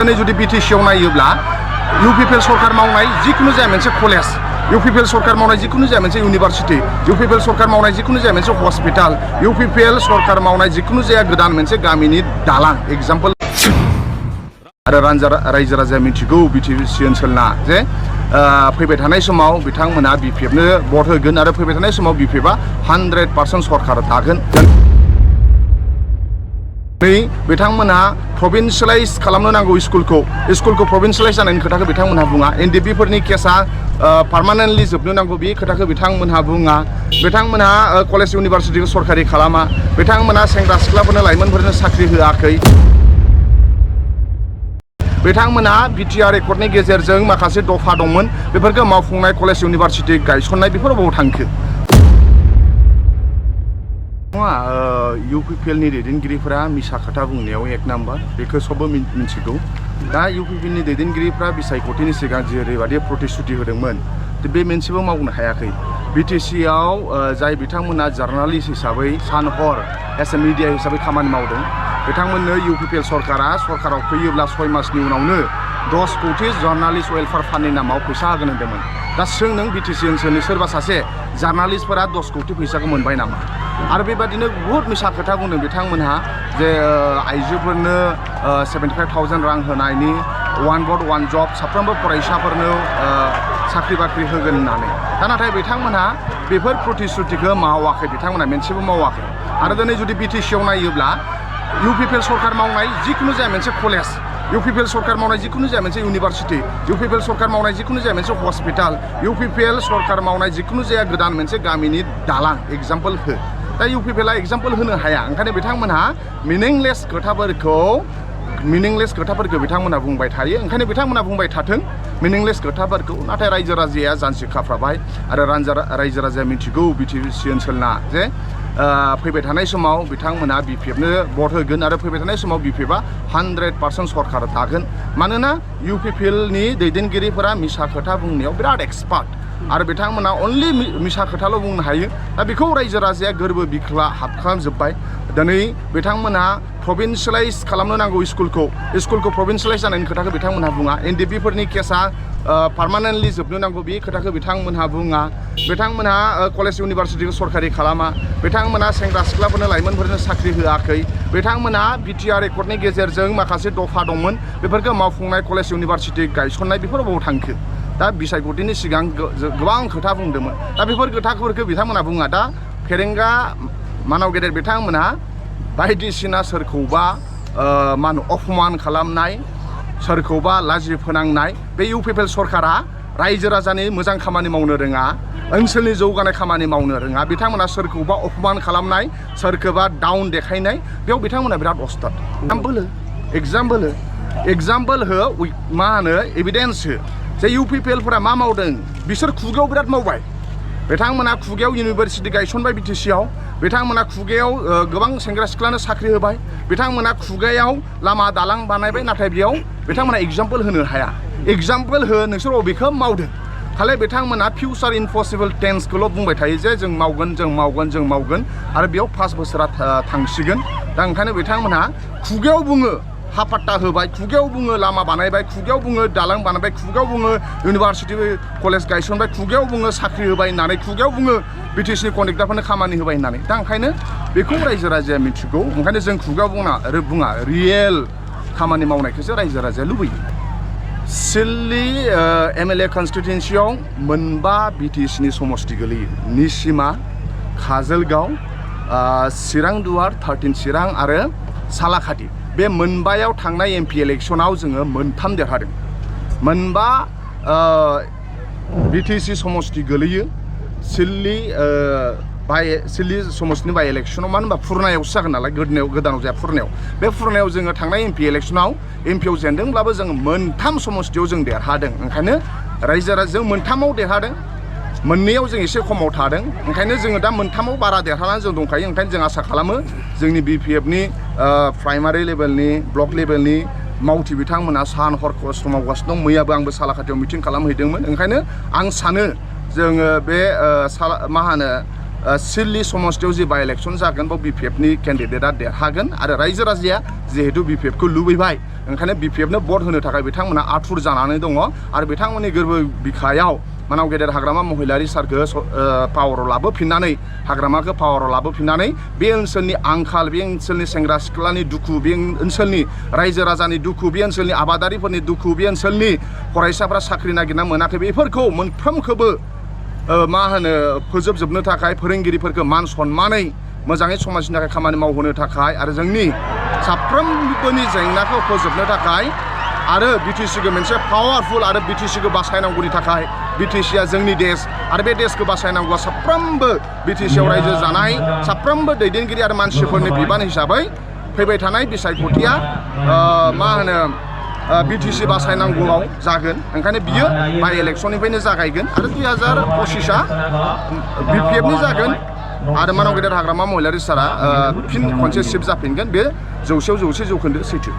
जुदि बिटिसिआव नायोब्ला UPPL सरकार मावनाय जिखुनु जाया मोनसे कलेज UPPL सरकार मावनाय जिखुनु जाया मोनसे इउनिभारसिटि UPPL सरकार मावनाय जिखुनु जाया मोनसे हस्पिटाल UPPL सरकार मावनाय जिखुनु जाया गोदान मोनसे गामिनि दालां एग्जाम्पल आरो रायजो राजाया मिथिगौ बिटिसि ओनसोलना जे फैबाय थानाय समाव बिथांमोना बिपिएफनो भट होगोन आरो फैबाय थानाय समाव बिपिएफआ 100% सरकार दागोन बिथांमोनहा प्रभिन्सियलाइज खालामनो नांगौ स्कुलखौ प्रभिन्सियलाइज जानायनि खोथाखौ बिथांमोनहा बुङा एनडिपिफोरनि केसा पार्मानेन्टलि जोबनो नांगौ बे खोथाखौ बिथांमोनहा बुङा बिथांमोनहा कलेज इउनिभारसिटिखौ सरकारि खालामा बिथांमोनहा सेंग्रा सिख्लाफोरनो लाइमोनफोरनो साख्रि होआखै बिथांमोनहा बिटिआर रेकर्डनि गेजेरजों माखासे दफा दंमोन बेफोरखौ मावफुंनाय कलेज इउनिभारसिटि गायसननाय बेफोर बबाव थांखो UPPLनि दैदेनगिरिफोरा मिसा खोथा बुंनायाव एक नाम्बार बेखौ सबबो मिथिगौ दा UPPLनि दैदेनगिरिफ्रा बिसायख'थिनि सिगां जेरैबादि प्रतिश्रुति होदोंमोन बे मोनसेबो मावनो हायाखै बिटिसिआव जाय बिथांमोना जार्नालिस्ट हिसाबै सान हर एस ए मिडिया हिसाबै खामानि मावदों बिथांमोननो UPPL सरकाराव फैयोब्ला 6 मासनि उनावनो 10 कोटी जार्नालिस्ट वेलफेयार फान्डनि नामाव फैसा होगोन होनदोंमोन दा सों नों बिटिसि ओनसोलनि सोरबा सासे जार्नालिस्टफोरा 10 कोटी फैसाखौ मोनबाय नामा आरो बेबादिनो बहुत मिसा खोथा बुंदों बिथांमोनहा जे आइजोफोरनो 75,000 रां होनायनि वान भट वान जब साफ्रोमबो फरायसाफोरनो साख्रि बाख्रि होगोन होननानै दा नाथाय बिथांमोनहा बेफोर प्रतिश्रुतिखौ मावाखै बिथांमोनहा मोनसेबो मावाखै आरो दिनै जुदि बिटिसिआव नायोब्ला UPPL सरकार मावनाय जिखुनु जाया मोनसे कलेज UPPL सरकार मावनाय जिखुनु जाया मोनसे इउनिभारसिटि UPPL सरकार मावनाय जिखुनु जाया मोनसे हस्पिटाल UPPL सरकार मावनाय जिखुनु जाया गोदान मोनसे गामिनि दालां एग्जाम्पल हो दा UPPLआ एग्जाम्पल होनो हाया ओंखायनो बिथांमोनहा मिनिंलेस खोथाफोरखौ बिथांमोनहा बुंबाय थायो ओंखायनो बिथांमोनहा बुंबाय थाथों मिनिंलेस खोथाफोरखौ नाथाय रायजो राजाया जानसि खाफ्राबाय आरो रायजो राजाया मिथिगौ बिटिसि ओनसोलना जे फैबाय थानाय समाव बिथांमोनहा बिपिएफनो भट होगोन आरो फैबाय थानाय समाव बिपिएफआ 100% सरकार दागोन मानोना UPPLनि दैदेनगिरिफोरा मिसा खोथा बुंनायाव बिराद एक्सपार्ट आरो बिथांमोना अनलि मिसा खोथाल' बुंनो हायो दा बेखौ रायजो राजाया गोरबो बिख्ला हाबखांजोब्बाय दिनै बिथांमोनहा प्रभिन्सियलाइज खालामनो नांगौ स्कुलखौ प्रभिन्सियलाइज जानायनि खोथाखौ बिथांमोनहा बुङा एनडिपिफोरनि केसा पार्मानेन्टलि जोबनो नांगौ बे खोथाखौ बिथांमोनहा बुङा बिथांमोनहा कलेज इउनिभारसिटिखौ सरकारि खालामा बिथांमोनहा सेंग्रा सिख्लाफोरनो लाइमोनफोरनो साख्रि होआखै बिथांमोनहा बिटिआर रेकर्डनि गेजेरजों माखासे दफा दंमोन बेफोरखौ मावफुंनाय कलेज इउनिभारसिटि गायसननाय बेफोर बबाव थांखो दा बिसायख'थिनि सिगां गोबां खोथा बुंदोंमोन दा बेफोर खोथाफोरखौ बिथांमोनहा बुङा दा फेरेंगा मानाव गेदेर बिथांमोनहा बायदिसिना सोरखौबा मा होनो अपमान खालामनाय सोरखौबा लाजि फोनांनाय बे UPPL सरकारा रायजो राजानि मोजां खामानि मावनो रोङा ओनसोलनि जौगानाय खामानि मावनो रोङा बिथांमोना सोरखौबा अपमान खालामनाय सोरखौबा डाउन देखायनाय बेयाव बिथांमोना बिराद अस्ताद एग्जाम्पल हो मा होनो एभिडेन्स हो जे UPPLफोरा मा मावदों बिसोर खुगायाव बिराद मावबाय बिथांमोना खुगायाव इउनिभारसिटि गायसनबाय बिटिसिआव बिथांमोना खुगायाव गोबां सेंग्रा सिख्लानो साख्रि होबाय बिथांमोना खुगायाव लामा दालां बानायबाय नाथाय बेयाव बिथांमोना एग्जाम्पल होनो हाया एग्जाम्पल हो नोंसोर बबेखौ मावदों खालि बिथांमोना फिउचार इम्पसिबल टेन्सखौल' बुंबाय थायो जे जों मावगोन आरो बेयाव 5 बोसोरा थांसिगोन दा ओंखायनो बिथांमोनहा खुगायाव बुङो हापाट्टा होबाय खुगायाव बुङो लामा बानायबाय खुगायाव बुङो दालां बानायबाय खुगायाव बुङो इउनिभारसिटि कलेज गायसनबाय खुगायाव बुङो साख्रि होबाय होननानै खुगायाव बुङो बिटिसिनि कन्ट्रेक्टरफोरनो खामानि होबाय होननानै दा ओंखायनो बेखौ रायजो राजाया मिथिगौ ओंखायनो जों खुगायाव बुङा रियेल खामानि मावनायखौसो रायजो राजाया लुबैयो सिल्ली MLA कन्स्टिटुयेन्सियाव मोनबा बिटिसिनि समस्ति गोलैयो निसिमा काजलगाव चिरां दुवार 13 चिरां आरो सालाखाथि बे मोनबायाव थांनाय MP इलेक्शनाव जोङो मोनथाम देरहादों मोनबा बिटिसि समस्ति गोलैयो सिल्ली समस्तिनि बाय इलेक्शनाव मानो होनबा फुरनायावसो जागोन नालाय गोदानाव जाया फुरनायाव बे फुरनायाव जोङो थांनाय MP इलेक्शनाव MPआव जेनदोंब्लाबो जोङो मोनथाम समस्तियाव जों देरहादों ओंखायनो रायजो राजाजों मोनथामाव देरहादों मोननैयाव जों एसे खमाव थादों ओंखायनो जोङो दा मोनथामाव बारा देरहानानै जों दंखायो ओंखायनो जों आसा खालामो जोंनि BPFनि प्राइमारि लेभेलनि ब्लक लेभेलनि मावथि बिथांमोना सान हर खस्थ' मावगासिनो दं मैयाबो आंबो सालाखाथियाव मिटिं खालामहैदोंमोन ओंखायनो आं सानो जोङो बे मा होनो सिल्ली समस्तियाव जे बाय इलेक्शन जागोन बाव BPFनि केन्डिडेटआ देरहागोन आरो रायजो राजाया जिहेतु BPFखौ लुबैबाय ओंखायनो BPF नो भट होनो थाखाय बिथांमोना आथुर जानानै दङ आरो बिथांमोननि गोरबो बिखायाव मानाव गेदेर हाग्रामा महिलारि सारखौ पावाराव लाबोफिननानै हाग्रामाखौ पावाराव लाबोफिननानै बे ओनसोलनि आंखाल बे ओनसोलनि सेंग्रा सिख्लानि दुखु बे ओनसोलनि रायजो राजानि दुखु बे ओनसोलनि आबादारिफोरनि दुखु बे ओनसोलनि फरायसाफ्रा साख्रि नागिरना मोनाखै बेफोरखौ मोनफ्रोमखौबो मा होनो फोजोबजोबनो थाखाय फोरोंगिरिफोरखौ मान सनमानै मोजाङै समाजनि थाखाय खामानि मावहोनो थाखाय आरो जोंनि साफ्रोमबोनि जेंनाखौ फोजोबनो थाखाय आरो BTC-खौ मोनसे पावारफुल आरो BTC-खौ बासायनांगौनि थाखाय BTC-आ जोंनि देश आरो बे देशखौ बासायनांगौआ साफ्रोमबो BTC-आव रायजो जानाय साफ्रोमबो दैदेनगिरि आरो मानसिफोरनि बिबान हिसाबै फैबाय थानाय बिसायख'थिया मा होनो BTC बासायनांगौआव जागोन ओंखायनो बियो बाय इलेक्सननिफ्रायनो जागायगोन आरो 2025आ BPF-नि जागोन आरो मानाव गेदेर हाग्रामा महिलारि सारा फिन खनसे शिफ्ट जाफिनगोन बे 100% जौखोन्दो सैथो।